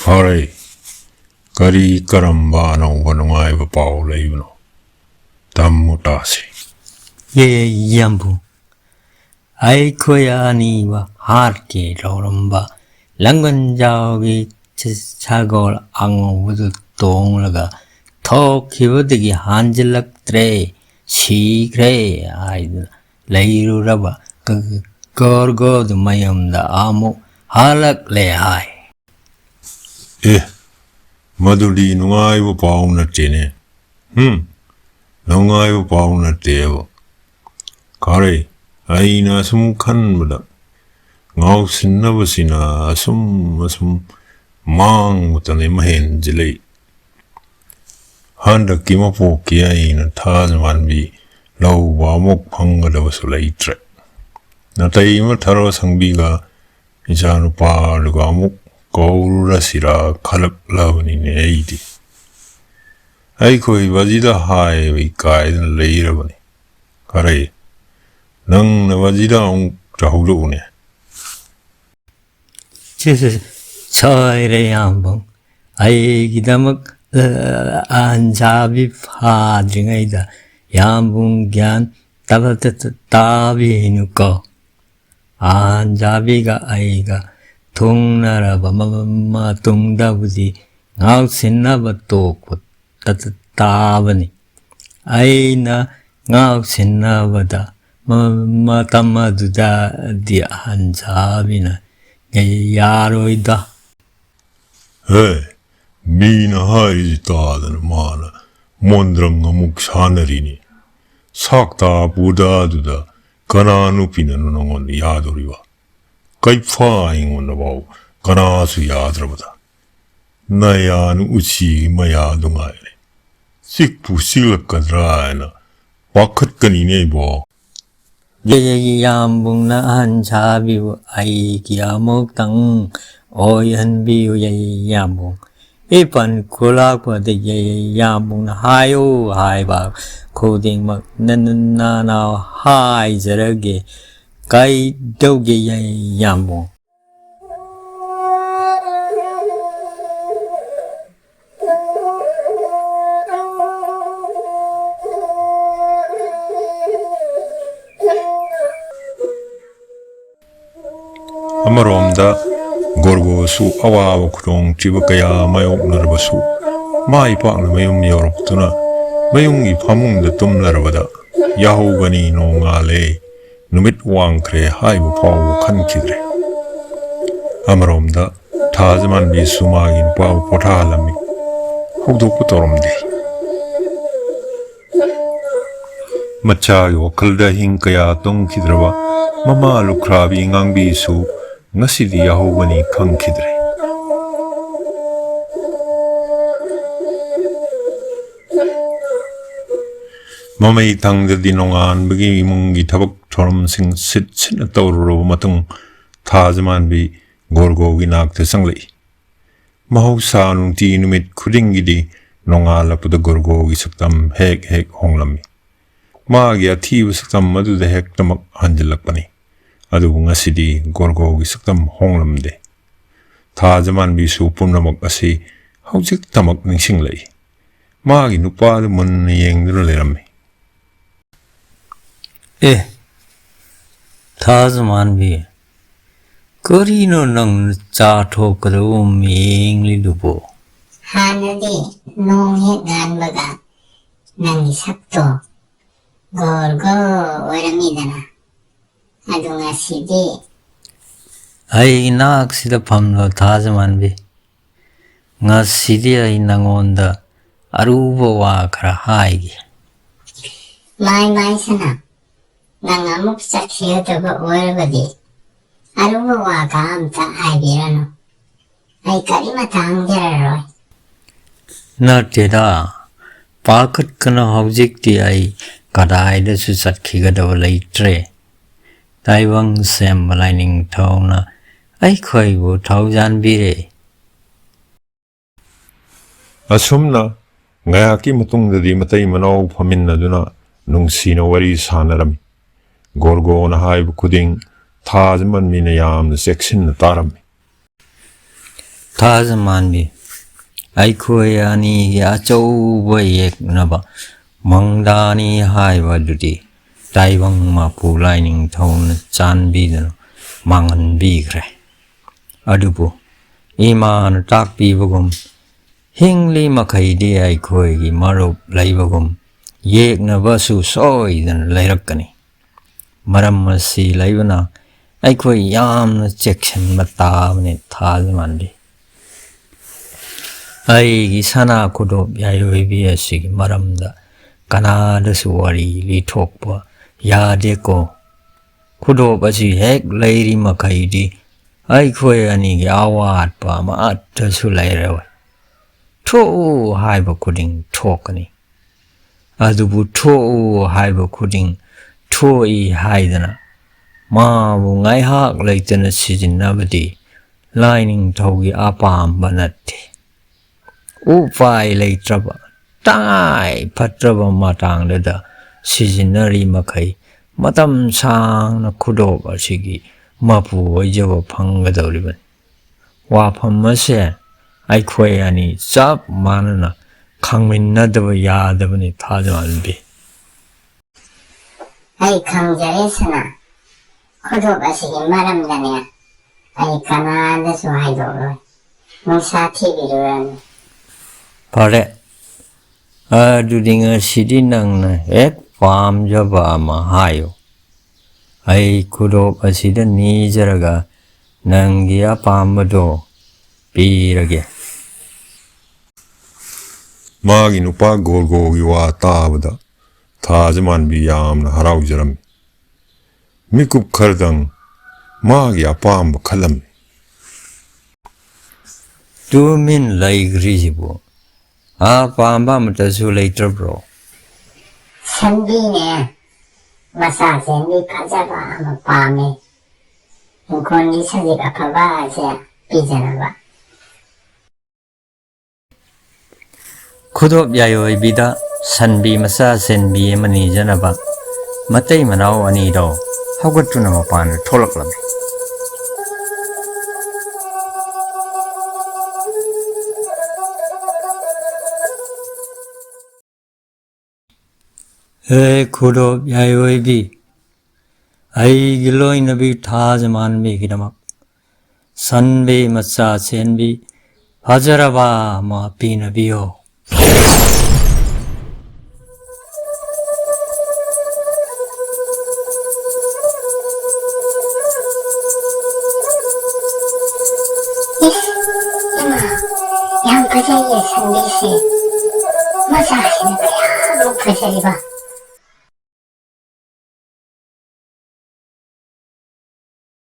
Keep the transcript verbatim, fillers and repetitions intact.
ꯐꯔꯦ, ꯀꯔꯤ ꯀꯔꯝꯕ ꯑꯅꯧꯕ ꯅꯨꯡꯉꯥꯏꯕ ꯄꯥꯎ ꯂꯩꯕꯅꯣ? ꯇꯝꯃꯨ ꯇꯥꯁꯤ꯫ ꯌꯦ, ꯌꯥꯝꯕꯨꯡ, ꯑꯩꯈꯣꯏ ꯑꯅꯤꯃꯛ ꯍꯥꯠꯀꯦ ꯇꯧꯔꯝꯕ ꯂꯪꯒꯟꯖꯥꯎꯒꯤ ꯁ-, ꯁꯒꯣꯜ ꯑꯉꯧꯕꯗꯨ ꯇꯣꯡꯂꯒ ꯊꯣꯛꯈꯤꯕꯗꯒꯤ ꯍꯟꯖꯤꯜꯂꯛꯇ꯭ꯔꯦ, ꯁꯤꯈ꯭ꯔꯦ ꯍꯥꯏꯗꯨꯅ ꯂꯩꯔꯨꯔꯕ ꯀ-, ꯀꯣꯔꯒꯣꯗꯨ ꯃꯌꯨꯝꯗ ꯑꯃꯨꯛ ꯍꯜꯂꯛꯂꯦ ꯍꯥꯏ꯫ ꯑꯦ, ꯃꯗꯨꯗꯤ ꯅꯨꯡꯉꯥꯏꯕ ꯄꯥꯎ ꯅꯠꯇꯦꯅꯦ꯫ ꯍꯨꯝ, ꯅꯨꯡꯉꯥꯏꯕ ꯄꯥꯎ ꯅꯠꯇꯦꯕ꯫ ꯈꯔꯦ, ꯑꯩꯅ ꯑꯁꯨꯝ ꯈꯟꯕꯗ ꯉꯥꯎꯁꯤꯟꯅꯕꯁꯤꯅ ꯑꯁꯨꯝ ꯑꯁꯨꯝ ꯃꯥꯡꯕꯇꯅꯦ ꯃꯍꯦꯟꯁꯤꯜꯂꯛꯏ꯫ ꯍꯟꯗꯛꯀꯤ ꯃꯄꯣꯛꯀꯤ ꯑꯩꯅ ꯊꯥꯖ ꯃꯥꯟꯕꯤ ꯂꯧꯕ ꯑꯃꯨꯛ ꯐꯪꯒꯗꯕꯁꯨ ꯂꯩꯇ꯭ꯔꯦ꯫ ꯅꯥꯇꯩ ꯑꯃ ꯊꯔꯣ ꯁꯪꯕꯤꯒ ꯏꯆꯥꯅꯨꯄꯥꯗꯨꯒ ꯑꯃꯨꯛ ꯀꯧꯔꯨꯔꯁꯤꯔꯥ ꯈꯜꯂꯛꯂꯕꯅꯤꯅꯦ ꯑꯩꯗꯤ꯫ ꯑꯩꯈꯣꯏ ꯕꯖꯤꯗ ꯍꯥꯏꯕ ꯏꯀꯥꯏꯗꯅ ꯂꯩꯔꯕꯅꯤ꯫ ꯈꯔꯦ, ꯅꯪꯅ ꯕꯖꯤꯗ ꯑꯃꯨꯛ ꯆꯥꯍꯧꯔꯛꯎꯅꯦ꯫ ꯁꯤ, ꯁꯤ, ꯁꯣꯏꯔꯦ, ꯌꯥꯝꯕꯨꯡ꯫ ꯑꯩꯒꯤꯗꯃꯛ, ꯑ, ꯑꯍꯟ ꯁꯥꯕꯤ ꯐꯥꯗ꯭ꯔꯤꯉꯩꯗ ꯌꯥꯝꯕꯨꯡ ꯒ꯭ꯌꯥꯟ ꯇꯥꯕ-, ꯇ-, ꯇ-, ꯇꯥꯕꯤꯅꯨꯀꯣ꯫ ꯑꯍꯟ ꯁꯥꯕꯤꯒ ꯑꯩꯒ ꯊꯨꯡꯅꯔꯕ ꯃ-, ꯃ-, ꯃꯇꯨꯡꯗꯕꯨꯗꯤ ꯉꯥꯎꯁꯤꯟꯅꯕ ꯇꯣꯛꯄ ꯇ-, ꯇ-, ꯇꯥꯕꯅꯤ꯫ ꯑꯩꯅ ꯉꯥꯎꯁꯤꯟꯅꯕꯗ ꯃ-, ꯃꯇꯝ ꯑꯗꯨꯗꯗꯤ ꯑꯍꯟ ꯁꯥꯕꯤꯅ ꯌꯥꯔꯣꯏꯗ꯫ ꯍꯦ, ꯃꯤꯅ ꯍꯥꯏꯔꯤꯁꯤ ꯇꯥꯗꯅ ꯃꯥꯅ ꯃꯣꯟꯗ꯭ꯔꯪ ꯑꯃꯨꯛ ꯁꯥꯟꯅꯔꯤꯅꯤ꯫ ꯁꯥꯛꯇꯥ ꯄꯨꯗꯥꯗꯨꯗ ꯀꯅꯥ ꯅꯨꯄꯤꯅꯅꯣ ꯅꯉꯣꯟꯗ ꯌꯥꯗꯣꯔꯤꯕ? ꯀꯩꯐꯥ ꯑꯩꯉꯣꯟꯗꯐꯥꯎ ꯀꯅꯥꯁꯨ ꯌꯥꯗ꯭ꯔꯕꯗ꯫ ꯅꯌꯥꯅ ꯎꯆꯤꯒꯤ ꯃꯌꯥꯗꯨ ꯉꯥꯏꯔꯦ꯫ ꯆꯤꯛꯄꯨ ꯆꯤꯛꯂꯛꯀꯗ꯭ꯔꯥ ꯍꯥꯏꯅ ꯄꯥꯈꯠꯀꯅꯤꯅꯦ ꯏꯕꯣ꯫ ꯌꯥ-, ꯌꯥ-, ꯌꯥꯝꯕꯨꯡꯅ ꯑꯍꯟ ꯁꯥꯕꯤꯕꯨ ꯑꯩꯒꯤ ꯑꯃꯨꯛꯇꯪ ꯑꯣꯏꯍꯟꯕꯤꯌꯨ, ꯌꯥ-, ꯌꯥꯝꯕꯨꯡ꯫ ꯏꯄꯟ ꯈꯨꯂꯥꯛꯄꯗ ꯌꯥ-, ꯌꯥ-, ꯌꯥꯝꯕꯨꯡꯅ ꯍꯥꯏꯌꯨ ꯍꯥꯏꯕ ꯈꯨꯗꯤꯡꯃꯛ ꯅ-, ꯅ-, ꯅꯅꯥꯎ ꯍꯥꯏꯖꯔꯒꯦ꯫ ꯀꯩꯗꯧꯒꯦ, ꯌꯥ-, ꯌꯥꯝꯕꯨꯡ? ꯑꯃꯔꯣꯝꯗ ꯒꯣꯔꯒꯣꯁꯨ ꯑꯋꯥꯕ ꯈꯨꯗꯣꯡꯊꯤꯕ ꯀꯌꯥ ꯃꯥꯌꯣꯛꯅꯔꯕꯁꯨ, ꯃꯥꯏ ꯄꯥꯛꯅ ꯃꯌꯨꯝ ꯌꯧꯔꯛꯇꯨꯅ ꯃꯌꯨꯝꯒꯤ ꯐꯃꯨꯡꯗ ꯇꯨꯝꯂꯔꯕꯗ "ꯌꯥꯍꯧꯒꯅꯤ, ꯅꯣꯡꯉꯥꯜꯂꯦ, ꯅꯨꯃꯤꯠ ꯋꯥꯡꯈ꯭ꯔꯦ" ꯍꯥꯏꯕ ꯐꯥꯎꯕ ꯈꯟꯈꯤꯗ꯭ꯔꯦ꯫ ꯑꯃꯔꯣꯝꯗ ꯊꯥꯖꯃꯥꯟꯕꯤꯁꯨ ꯃꯥꯒꯤ ꯅꯨꯄꯥꯕꯨ ꯄꯣꯊꯥꯍꯜꯂꯝꯃꯤ꯫ ꯍꯧꯗꯣꯛꯄ ꯇꯧꯔꯝꯗꯦ꯫ ꯃꯆꯥꯒꯤ ꯋꯥꯈꯜꯗ ꯑꯍꯤꯡ ꯀꯌꯥ ꯇꯨꯝꯈꯤꯗ꯭ꯔꯕ ꯃꯃꯥ ꯂꯨꯈ꯭ꯔꯥꯕꯤ ꯉꯥꯡꯕꯤꯁꯨ ꯉꯁꯤꯗꯤ ꯌꯥꯍꯧꯒꯅꯤ ꯈꯪꯈꯤꯗ꯭ꯔꯦ꯫ ꯃꯃꯩ ꯊꯪꯗꯗꯤ ꯅꯣꯡꯉꯥꯟꯕꯒꯤ ꯏꯃꯨꯡꯒꯤ ꯊꯕꯛ ꯊꯧꯔꯝꯁꯤꯡ ꯁꯤꯠ ꯁꯤꯠꯅ ꯇꯧꯔꯨꯔꯕ ꯃꯇꯨꯡ, ꯊꯥꯖꯃꯥꯟꯕꯤ ꯒꯣꯔꯒꯣꯒꯤ ꯅꯥꯛꯇ ꯆꯪꯂꯛꯏ꯫ ꯃꯍꯧꯁꯥ ꯅꯨꯡꯇꯤ ꯅꯨꯃꯤꯠ ꯈꯨꯗꯤꯡꯒꯤꯗꯤ ꯅꯣꯡꯉꯥꯜꯂꯛꯄꯗ ꯒꯣꯔꯒꯣꯒꯤ ꯁꯛꯇꯝ ꯍꯦꯛ ꯍꯦꯛ ꯍꯣꯡꯂꯝꯃꯤ꯫ ꯃꯥꯒꯤ ꯑꯊꯤꯕ ꯁꯛꯇꯝ ꯑꯗꯨꯗ ꯍꯦꯛꯇꯃꯛ ꯍꯟꯖꯤꯜꯂꯛꯄꯅꯤ꯫ ꯑꯗꯨꯕꯨ ꯉꯁꯤꯗꯤ ꯒꯣꯔꯒꯣꯒꯤ ꯁꯛꯇꯝ ꯍꯣꯡꯂꯝꯗꯦ꯫ ꯊꯥꯖꯃꯥꯟꯕꯤꯁꯨ ꯄꯨꯝꯅꯃꯛ ꯑꯁꯤ ꯍꯧꯖꯤꯛꯇꯃꯛ ꯅꯤꯡꯁꯤꯡꯂꯛꯏ꯫ ꯃꯥꯒꯤ ꯅꯨꯄꯥꯗꯨ ꯃꯨꯟꯅ ꯌꯦꯡꯗꯨꯅ ꯂꯩꯔꯝꯃꯤ꯫ ꯑꯦ, ꯊꯥꯖꯃꯥꯟꯕꯤ, ꯀꯔꯤꯅꯣ ꯅꯪ ꯆꯥ ꯊꯣꯛꯀꯗꯕ ꯃꯤꯌꯦꯡꯂꯤꯗꯨꯕꯣ? ꯍꯥꯟꯅꯗꯤ ꯅꯣꯡ ꯍꯦꯛ ꯉꯥꯟꯕꯒ ꯅꯪꯒꯤ ꯁꯛꯇꯣ ꯒꯣꯔꯒꯣ ꯑꯣꯏꯔꯝꯃꯤꯗꯅ, ꯑꯗꯨ ꯉꯁꯤꯗꯤ? ꯑꯩ ꯏꯅꯥꯛꯁꯤꯗ ꯐꯝꯂꯣ, ꯊꯥꯖꯃꯥꯟꯕꯤ꯫ ꯉꯁꯤꯗꯤ ꯑꯩ ꯅꯉꯣꯟꯗ ꯑꯔꯨꯕ ꯋꯥ ꯈꯔ ꯍꯥꯏꯒꯦ꯫ ꯃꯥꯏ ꯃꯥꯏ ꯁꯅꯥ, ꯅꯪ ꯑꯃꯨꯛ ꯆꯠꯈꯤꯒꯗꯕ ꯑꯣꯏꯔꯕꯗꯤ ꯑꯔꯨꯕ ꯋꯥꯒ ꯑꯝꯇ ꯍꯥꯏꯕꯤꯔꯅꯨ꯫ ꯑꯩ ꯀꯔꯤꯃꯇ ꯍꯪꯖꯔꯔꯣꯏ꯫ ꯅꯠꯇꯦꯗ, ꯄꯥꯈꯠꯀꯅꯨ, ꯍꯧꯖꯤꯛꯇꯤ ꯑꯩ ꯀꯗꯥꯏꯗꯁꯨ ꯆꯠꯈꯤꯒꯗꯕ ꯂꯩꯇ꯭ꯔꯦ꯫ ꯇꯥꯏꯕꯪ ꯁꯦꯝꯕ ꯂꯥꯏꯅꯤꯡꯊꯧꯅ ꯑꯩꯈꯣꯏꯕꯨ ꯊꯧꯖꯥꯟꯕꯤꯔꯦ꯫ ꯑꯁꯨꯝꯅ ꯉꯥꯏꯍꯥꯛꯀꯤ ꯃꯇꯨꯡꯗꯗꯤ ꯃꯇꯩ ꯃꯅꯥꯎ ꯐꯝꯃꯤꯟꯅꯗꯨꯅ ꯅꯨꯡꯁꯤꯅ ꯋꯥꯔꯤ ꯁꯥꯟꯅꯔꯝꯃꯤ꯫ ꯒꯣꯔꯒꯣꯅ ꯍꯥꯏꯕ ꯈꯨꯗꯤꯡ ꯊꯥꯖꯃꯥꯟꯕꯤꯅ ꯌꯥꯝꯅ ꯆꯦꯛꯁꯤꯟꯅ ꯇꯥꯔꯝꯃꯤ꯫ ꯊꯥꯖꯃꯥꯟꯕꯤ, ꯑꯩꯈꯣꯏ ꯑꯅꯤꯒꯤ ꯑꯆꯧꯕ ꯌꯦꯛꯅꯕ ꯃꯪꯗꯥꯅꯤ ꯍꯥꯏꯕ ꯑꯗꯨꯗꯤ ꯇꯥꯏꯕꯪ ꯃꯄꯨ ꯂꯥꯏꯅꯤꯡꯊꯧꯅ ꯆꯥꯟꯕꯤꯗꯨꯅ ꯃꯥꯡꯍꯟꯕꯤꯈ꯭ꯔꯦ꯫ ꯑꯗꯨꯕꯨ ꯏꯃꯥꯅ ꯇꯥꯛꯄꯤꯕꯒꯨꯝ, ꯍꯤꯡꯂꯤ ꯃꯈꯩꯗꯤ ꯑꯩꯈꯣꯏꯒꯤ ꯃꯔꯨꯞ ꯂꯩꯕꯒꯨꯝ ꯌꯦꯛꯅꯕꯁꯨ ꯁꯣꯏꯗꯅ ꯂꯩꯔꯛꯀꯅꯤ꯫ ꯃꯔꯝ ꯑꯁꯤ ꯂꯩꯕꯅ ꯑꯩꯈꯣꯏ ꯌꯥꯝꯅ ꯆꯦꯛꯁꯤꯟꯕ ꯇꯥꯕꯅꯤ, ꯊꯥꯖꯃꯥꯟꯕꯤ꯫ ꯑꯩꯒꯤ ꯁꯅꯥ ꯈꯨꯗꯣꯞ ꯌꯥꯏꯑꯣꯏꯕꯤ ꯑꯁꯤꯒꯤ ꯃꯔꯝꯗ ꯀꯅꯥꯗꯁꯨ ꯋꯥꯔꯤ ꯂꯤꯊꯣꯛꯄ ꯌꯥꯗꯦꯀꯣ꯫ ꯈꯨꯗꯣꯞ ꯑꯁꯤ ꯍꯦꯛ ꯂꯩꯔꯤ ꯃꯈꯩꯗꯤ ꯑꯩꯈꯣꯏ ꯑꯅꯤꯒꯤ ꯑꯋꯥꯠꯄ ꯑꯃꯠꯇꯁꯨ ꯂꯩꯔꯣꯏ꯫ ꯊꯣꯛꯎ ꯍꯥꯏꯕ ꯈꯨꯗꯤꯡ ꯊꯣꯛꯀꯅꯤ꯫ ꯑꯗꯨꯕꯨ ꯊꯣꯛꯎ ꯍꯥꯏꯕ ꯈꯨꯗꯤꯡ ꯊꯣꯛꯏ ꯍꯥꯏꯗꯅ ꯃꯥꯕꯨ ꯉꯥꯏꯍꯥꯛ ꯂꯩꯇꯅ ꯁꯤꯖꯤꯟꯅꯕꯗꯤ ꯂꯥꯏꯅꯤꯡꯊꯧꯒꯤ ꯑꯄꯥꯝꯕ ꯅꯠꯇꯦ꯫ ꯎꯄꯥꯏ ꯂꯩꯇ꯭ꯔꯕ, ꯇꯉꯥꯏ ꯐꯠꯇ꯭ꯔꯕ ꯃꯇꯥꯡꯗꯨꯗ ꯁꯤꯖꯤꯟꯅꯔꯤ ꯃꯈꯩ ꯃꯇꯝ ꯁꯥꯡꯅ ꯈꯨꯗꯣꯞ ꯑꯁꯤꯒꯤ ꯃꯄꯨ ꯑꯣꯏꯖꯕ ꯐꯪꯒꯗꯧꯔꯤꯕꯅꯤ꯫ ꯋꯥꯐꯝ ꯑꯁꯦ ꯑꯩꯈꯣꯏ ꯑꯅꯤ ꯆꯞ ꯃꯥꯟꯅꯅ ꯈꯪꯃꯤꯟꯅꯗꯕ ꯌꯥꯗꯕꯅꯤ, ꯊꯥꯖꯃꯥꯟꯕꯤ꯫ ꯑꯩ ꯈꯪꯖꯔꯦ ꯁꯅꯥ꯫ ꯈꯨꯗꯣꯞ ꯑꯁꯤꯒꯤ ꯃꯔꯝꯗꯅꯦ ꯑꯩ ꯀꯅꯥꯗꯁꯨ ꯍꯥꯏꯗꯣꯛꯂꯣꯏ꯫ ꯅꯨꯡꯁꯥ ꯊꯤꯕꯤꯔꯨꯔꯅꯨ꯫ ꯐꯔꯦ, ꯑꯗꯨꯗꯤ ꯉꯁꯤꯗꯤ ꯅꯪꯅ ꯍꯦꯛ ꯄꯥꯝꯖꯕ ꯑꯃ ꯍꯥꯏꯌꯨ꯫ ꯑꯩ ꯈꯨꯗꯣꯞ ꯑꯁꯤꯗ ꯅꯤꯖꯔꯒ ꯅꯪꯒꯤ ꯑꯄꯥꯝꯕꯗꯣ ꯄꯤꯔꯒꯦ꯫ ꯃꯥꯒꯤ ꯅꯨꯄꯥ ꯒꯣꯔꯒꯣꯒꯤ ꯋꯥ ꯇꯥꯕꯗ ꯊꯥꯖꯃꯥꯟꯕꯤ ꯌꯥꯝꯅ ꯍꯔꯥꯎꯖꯔꯝꯃꯤ꯫ ꯃꯤꯀꯨꯞ ꯈꯔꯗꯪ ꯃꯥꯒꯤ ꯑꯄꯥꯝꯕ ꯈꯜꯂꯝꯃꯤ꯫ ꯇꯨꯃꯤꯟ ꯂꯩꯈ꯭ꯔꯤꯁꯤꯕꯨ ꯑꯄꯥꯝꯕ ꯑꯃꯠꯇꯁꯨ ꯂꯩꯇ꯭ꯔꯕ꯭ꯔꯣ? ꯁꯟꯕꯤꯅꯦ, ꯃꯆꯥ ꯁꯦꯟꯕꯤ ꯐꯖꯕ ꯑꯃ ꯄꯥꯝꯃꯦ꯫ ꯏꯪꯈꯣꯜꯒꯤ ꯁꯖꯤꯛ ꯑꯐꯕ ꯑꯁꯦ ꯄꯤꯖꯅꯕ꯫ ꯈꯨꯗꯣꯞ ꯌꯥꯏꯑꯣꯏꯕꯤꯗ ꯁꯟꯕꯤ ꯃꯆꯥ ꯁꯦꯟꯕꯤ ꯑꯃ ꯅꯤꯖꯅꯕ ꯃꯇꯩ ꯃꯅꯥꯎ ꯑꯅꯤꯗꯣ ꯍꯧꯒꯠꯇꯨꯅ ꯃꯄꯥꯟꯗ ꯊꯣꯛꯂꯛꯂꯝꯃꯤ꯫ ꯍꯦ ꯈꯨꯗꯣꯞ ꯌꯥꯏꯑꯣꯏꯕꯤ, ꯑꯩꯒꯤ ꯂꯣꯏꯅꯕꯤ ꯊꯥꯖꯃꯥꯟꯕꯤꯒꯤꯗꯃꯛ ꯁꯟꯕꯤ ꯃꯆꯥ ꯆꯦꯟꯕꯤ ꯐꯖꯔꯕ ꯑꯃ ꯄꯤꯅꯕꯤꯌꯣ꯫ ꯏꯁ, ꯏꯃꯥ, ꯌꯥꯝ ꯐꯖꯩꯌꯦ ꯁꯟꯕꯤꯁꯦ꯫ ꯃꯆꯥꯁꯤꯅ ꯀꯌꯥꯃꯨꯛ ꯐꯖꯔꯤꯕ꯫